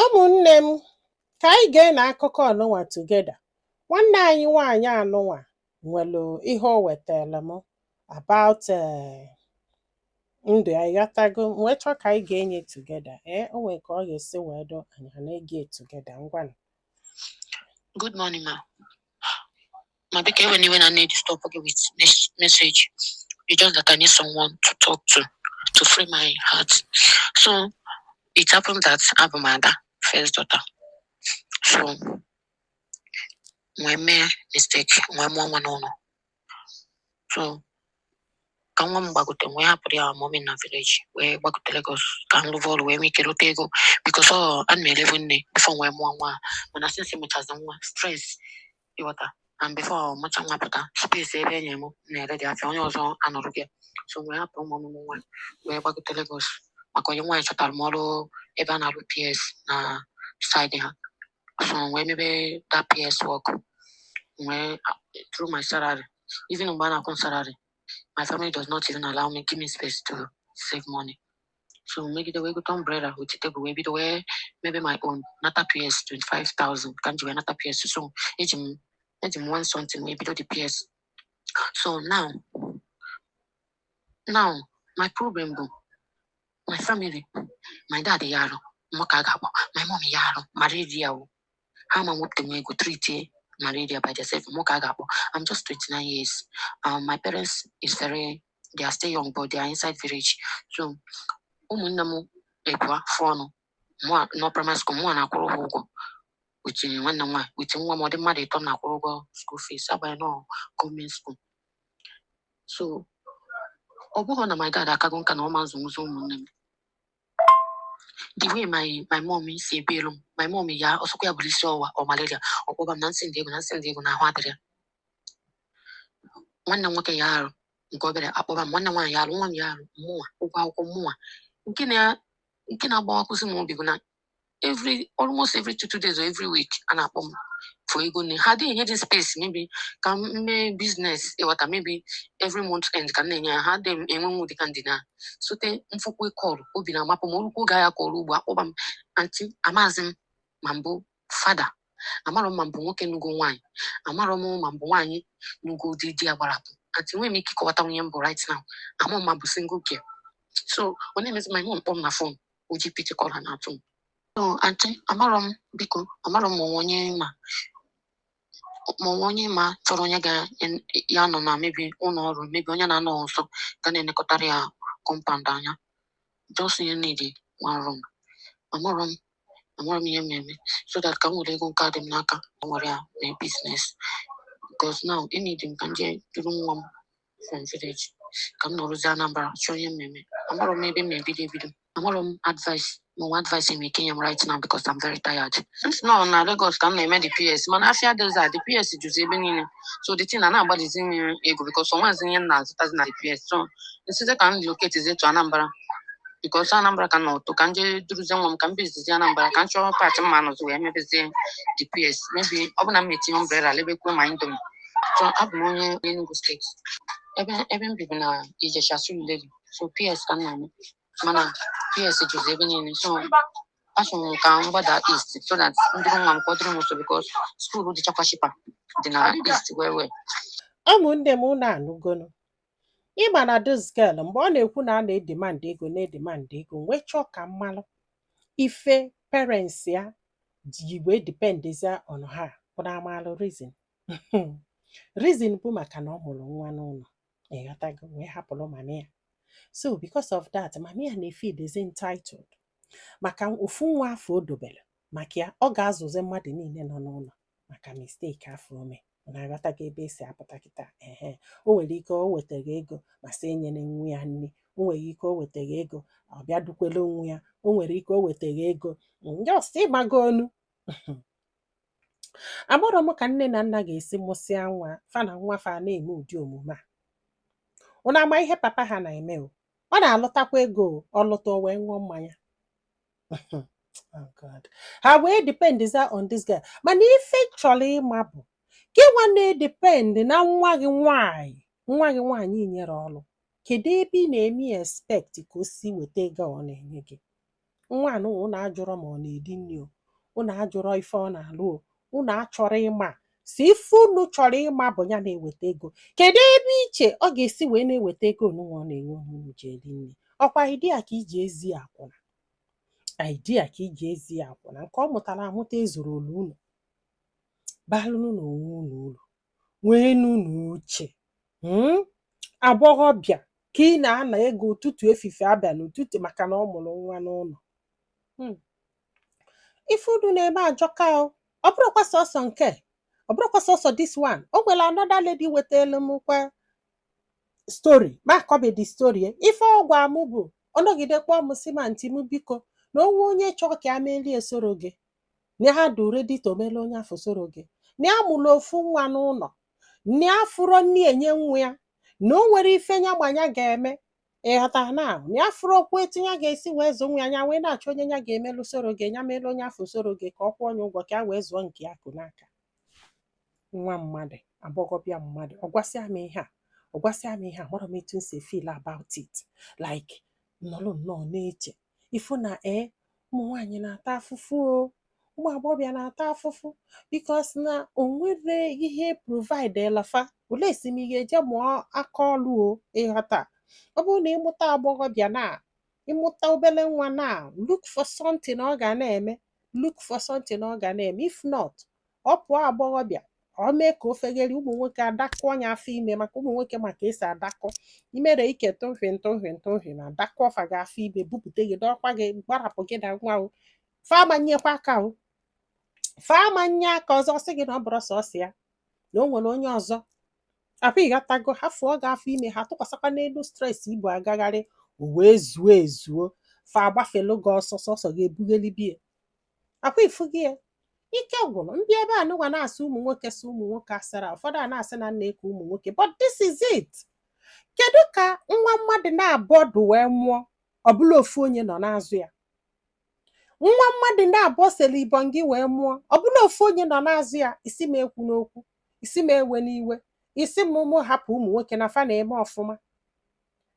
Ụmụnne m, ka anyị gee na akụkọ ọnụnwa together. Nwanne anyị nwaanyị anụnwa nwelu ihe o wetara m about ndụ ya, ịghọtago? M wee chọọ ka anyị ga-enye together. Ee, o nwere ka ọ ga-esi wee dụ anyị na-ege together. Ngwanụ. Good morning, ma. Ma, biko, even when I need to stop okay with this message. It's just that I need someone to talk to free my heart. So it happened that I'm my first daughter. So when me mistake, when mom no no. So ka nwa m gbagote, wee hapụrụ ya mommy na village, wee gbagote Lagos ka m lụva ọrụ, wee nwee ike lụta ego, because ọ ana m elevu nne before wee mụọ nwa a. Mana since mụchazi nwa, stress, ịghọta, and before mụcha nwa pụta, space ebe enyi m na-ere dị afịa onye ọzọ anọrụ gị. So wee hapụ ụmụ ọmụmụ nwa wee gbagote Lagos maka onye nwaanyị chọtara m ọrụ ebe a na-arụ PS na side ha. So wee mebe that PS work, wee through my salary, even mgbe a na-akwụ m salary, my family does not even allow me, give me space to save money. So megide wee gote umbrella with table, wee bido wee mebe my own nata PS 25,000 ka m ji wee nata PS. So eji m one something wee bido the PS. So now my problem bụ my family. My dad ya arụ nwoke a ga-akpọ my mom ya arụ malaria o ha ma nwepụta nwa ego treat malaria by themselves, nwoke a ga-akpọ. I'm just 29 years. My parents is very, they are still young, but they are inside village. So ụmụnne m ebua fụ ọnụ mụa nọ primary school, mụa na-akwụrụ ha ụgwọ with nwanne m nwaanyị, with nwa m. Ọ dị mmadụ ịtọ na-akwụrụ ụgwọ school fees agbanyeghị nọ gọọmenti school. So ọ bụghị na my dad akago nka na ọ ma nzụnwụzi ụmụnne m the way my mom si ebi elu m. My mom ya ọsọkwa ya bụrụ isi ọwa ọ malaria, ọkpọba m na nsị ndị ego na nsị ndị ego na ahụ adịrị ya. Nwanne m nwoke ya arụ nke obere, akpọba m. Nwanne m nwaanyị ya arụ, nwa m ya arụ, mụnwa ụgwọ akwụkwọ mụnwa. Nke na-agbawakwụsị m obi bụ na every almost every 2 days or every week, a na-akpọ m for ego nne. Ha adịghị enye dị space maybe ka m mee business, ịghọta? Maybe every month end ka m na-enye ha. Ha adịghị enwenwu dịka ndị na sote mfụkwa kọlụ obi na-amapụ m orukwu oge ahịa kọrọ ugbo akpọba m. Aunty, amaghịzị m ma mbụ fada, amarọ m ma mbụ nwoke nugo nwaanyị, amarọ m ma mbụ nwaanyị nugo di di ya gbarapụ. Aunty, enweghị m ike ịkọwata nwunye m bụ right now. Ama m ma bụ single girl. So ọ na-emezi my mom kpọm na phone, oji pity call ha na-atụ m. So aunty, amarọ m, biko, amarọ m ma onwe onye ma ma onwe onye ma chọrọ onye ga ya nọ na maybe ụlọ ọrụ, maybe onye na-anọ nso ga na-elekọtara ya compound anya. Just you need one room. Amarọ m ihe m na-eme so that ka m were ego nke a dị m n'aka nwere ya mee business, because now I need m ka m jee duru nwa m from village ka m nọrụzie Anambra chọọ ihe m na-eme. Amarọ m ebe m na-ebido ebido. Amarọ m advice ma nwe advice enwere ike inye m right now, because I'm very tired. Nsị nọ na Lagos ka m na-eme the PS, mana afịa adịghịzi adị. PS juzi ebe niile, so the thing na na-agbalizi m ego because onwezi ihe m na-azụtazi na the PS. So nsize ka m relocate to Anambra, because Anambra ka m nọ ụtọ, ka m jee duruzie nwa m, ka m bizizie Anambra, ka m chọọ part mma nọzi wee mebezie the PS. Maybe ọ bụ na m etinye umbrella lebekwe ma Indomie. So abụ m onye Enugu Steeti, ebe m bibu na Ijesha, Surulere. So PS ka m na-eme, mana PS juzi ebe niile. So achọrọ m ka m gbada east so that ndụrụ nwa m ka ọ dịrị m nso, because school dịchakwa cheaper dị na east well well. Ụmụnne m, unu anụgonu. Ịma na this girl, mgbe ọ na-ekwu na a na-edemand ego, na-edemand ego, wee chọọ ka mmalụ ife parents ya ji wee dependizia on her. Bụ amalụ reason bụ maka na ọ mụrụ nwa n'ụlọ, ịghọtago? Wee hapụrụ mami ya. So because of that, mami ya na-efeel is entitled maka ofu nwa afọ o dobere maka ya, ọ ga-azụzi mmadụ niile nọ n'ụlọ maka mistake afọ ome. Na-aghọtago ebe esi apụta kịta? Ehe, o nwere ike o wetara ego ma sị enyere nwa ya nri. O nwere ike o wetara ego, ọ bịa dukwele onwe ya. O nwere ike o wetara ego, just ịgbago onu. Amarọ m ka nne na nna ga-esi mụsịa nwa fa na nwa fa na-eme ụdị omume a. Unu ama ihe papa ha na-eme o? Ọ na-alụtakwa ego o, ọ lụta, o wee ṅụọ mmanya. Oh God. Ha wee dependiza on this girl. Mana ife chọrọ ịma bụ gị nwa na-edepend na nwa gị nwaanyị, nwa gị nwaanyị nyere ọrụ, kedu ebe ị na-eme expect ka o si weta ego a ọ na-enye gị? Nwa anụnwa unu ajụrọ ma ọ na-eri nri o, unu ajụrọ ife ọ na-alụ o, unu achọrọ ịma. Si ife unu chọrọ ịma bụ ya na-eweta ego. Kedu ebe iche ọ ga-esi wee na-eweta ego onunwa ọ na-enye unu, unu ji eri nri? Ọkwa idea ka iji ezi akwụna, idea ka iji ezi akwụna nke ọ mụtara amụta ezuru olu unu balụnụ n'onwe unu uru. Nweenụ uche. Agbọghọbịa ka ị na-ana ego ụtụtụ, efife, abalị, ụtụtụ, maka na ọ mụrụ nwa n'ụlọ. Ife unu na-eme ajọka o. Ọ bụrụkwa sọsọ nke, ọ bụrụkwa sọsọ this one. O nwere another lady wetelu m kwa story, ma akọbe the story. Ife ọgwa mụ bụ ọnọgide kpọọ m, si ma ntị m, biko, na onwe onye chọọ ka a melie soro gị, na ha dị ready to mele onye afọ soro gị, na ya mụrụ ofu nwa n'ụlọ, na ya fụrọ nne enye nwa ya, na o nwere ife nya gbanya ga-eme. Ịghọta na na ya fụrụ okwu etu ya ga-esi wee zụ nwa ya, ya wee na-achọ onye ya ga-emelụ soro gị, ya melụ onye afọ soro gị, ka ọ kwụọ onye ụgwọ ka ya wee zụọ nke ya kụ n'aka. Nwa mmadụ, agbọghọbịa mmadụ, ọ gwasịa m ihe a, ọ gwasịa m ihe a, mara m etu m si feel about it, like nọrọ nnọọ na-eche ifu na ee, ụmụ nwaanyị na-ata afụfụ o, ụmụ agbọghọbịa na-ata afụfụ, because na o nwere ihe provide lafa. Olee si m ị ga-eje mụọ aka ọlụ o? Ịghọta, ọ bụrụ na ịmụta agbọghọbịa na ịmụta obele nwa na look for something ọ ga na-eme, look for something ọ ga na-eme. If not, ọ pụọ agbọghọbịa, ọ mee ka o fegheri, ụmụ nwoke adakọ ọnya afọ ime, maka ụmụ nwoke maka esi adakọ imere ike tụhị ntụhị ntụhị na adakọ ọfa gị afọ ime, bupụta gị, dọkwa gị, gbarapụ gị na nwa o. Fa amanyekwa aka o, fa amanye aka ọzọ, sị gị na ọ bụrụ sọsọ ya, na o nwere onye ọzọ akwa. Ịghọtago? Ha fụọ gị afọ ime, ha tụkwasịkwa n'elu stress ibu agagharị, o wee zuo ezuo, fa agbafelu gị ọsọ, sọsọ gị ebugheli bie akwa. Ifu gị ya, ike gwụrụ ndị ebe a nụnwa na-asị ụmụ nwoke, sị ụmụ nwoke asara ụfọdụ, a na-asị na nna eke ụmụ nwoke, but this is it. Kedu ka nwa mmadụ na-abụọ dụ wee mụọ, ọ bụla ofu onye nọ n'azụ ya? Nwa mmadụ na-abụọ sere ibọn gị wee mụọ, ọ bụla ofu onye nọ n'azụ ya. Isi m ekwu n'okwu, isi m ewe n'iwe, isi m mụ hapụ ụmụ nwoke na fa na-eme ọfụma.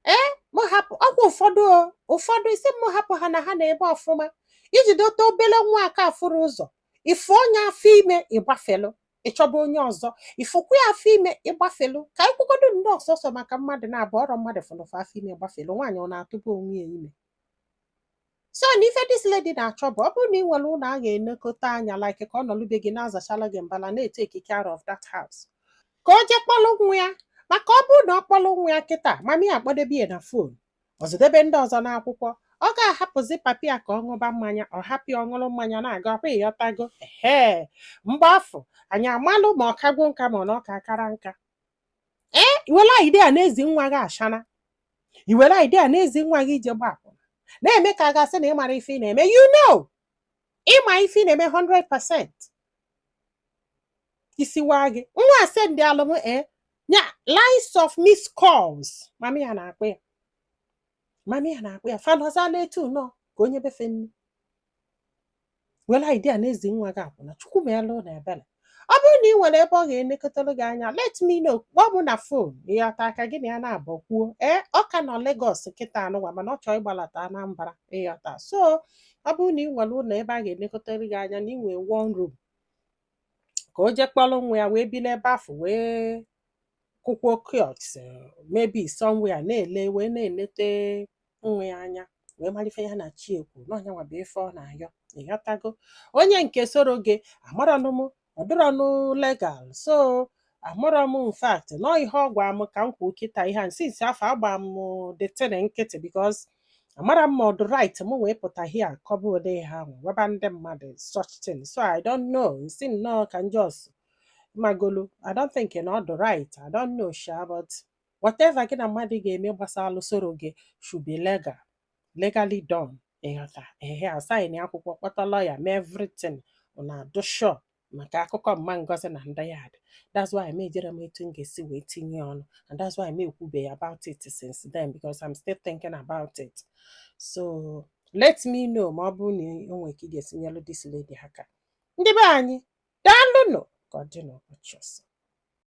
Ee, mụ hapụ ọkwa ụfọdụ o, ụfọdụ isi m hapụ ha na ha na-eme ọfụma, iji dote obele nwa aka afụrụ ụzọ. Ifu onye afọ ime, ịgbafelu, ịchọba onye ọzọ. Ifụkwa ya afọ ime, ịgbafelu. Ka anyị kwugodo nnọọ sọsọ maka mmadụ na-abụ ọrọ mmadụ fụnụfụ afọ ime gbafelu. Nwaanyị ọ na-atụba onwe ya ime? So na ife this lady na-achọ bụ, ọ bụrụ na ị nwere ụlọ a ga-enekọta anya, like ka ọ nọlụbe gị na-azachala gị mbala, na-etake care of that house, ka o jee kpọlụ nwa ya. Maka ọ bụrụ na ọ kpọlụ nwa ya kịta, mami ya akpọdebe ya na phone, ọzọdebe ndị ọzọ n'akwụkwọ, ọ ga-ahapụzi papi ya ka ọ ṅụba mmanya, ọ hapụ ya ọ ṅụrụ mmanya na-aga ọkwa. Ịghọtago? Ehe, mgbe afọ anyị amalụ ma ọ kagwo nka, ma ọ na ọ ka akara nka. Ee, iwere idea na-ezi nwa gị ashana, iwere idea na-ezi nwa gị ije gba akwụna, na-eme ka a ga-asị na ị mara ife ị na-eme. You know, ịma ife ị na-eme 100%. Isi waa gị nwa send alụm e nya lines of missed calls. Mami ya na-akpọ ya, mami ya na-akpọ ya, fanọzala etu nọ ka onye befe nnu. Were idea na-ezi nwa gị akwụna. Chukwu meelụ na ebere. Ọ bụrụ na ị nwere ebe ọ ga-elekọtara gị anya, let me know. Kpọọ m na phone, ịghọta, aka gị na ya na-abọ kwuo. Ee, ọ ka nọ Lagos kịta anụnwa, mana ọ chọrọ ịgbalata Anambra, ịghọta. So ọ bụrụ na ị nwere ụlọ ebe a ga-elekọtara gị anya, na ị nwee one room, ka o jee kpọrọ nwa ya wee bili ebe afọ, wee kụkwuo kiosk maybe somewhere, na-ele wee na-elete nwa ya anya, wee mara ife ya na chi ekwu n'ọnyanwa bụ ife ọ na-ayọ. Ịghọtago? Onye nke soro gị amarọnụ m, ọ dịrọnụ legal, so amarọ m. In fact, nọọ ihe ọ gwa m ka m kwuo kịta ihe a nsi nsi afọ agba m the thing nkịtị, because amara m ma ọ dị right m wee pụta here kọba ụdị ihe ahụ, gwaba ndị mmadụ such thing. So I don't know, nsi nnọọ ka njọs magolu. I don't think na ọ dị right. I don't know sha, but whatever gị na mmadụ ga-eme gbasara soro gị should be legal, legally done. Ịghọta? Ehe, asign akwụkwọ, kpọta lawyer, mee everything, unu adụ sure maka akụkọ mma Ngozi na ndị ya dị. That's why m ejere m etu m ga-esi wee tinye ọnụ, and that's why m ekwubeghị about it since then, because I'm still thinking about it. So let me know ma ọ bụrụ na o nwere ka ị ga-esinyelu this lady aka. Ndị be anyị, daalụnụ. Ka ọ dị n'ụbọchị ọzọ.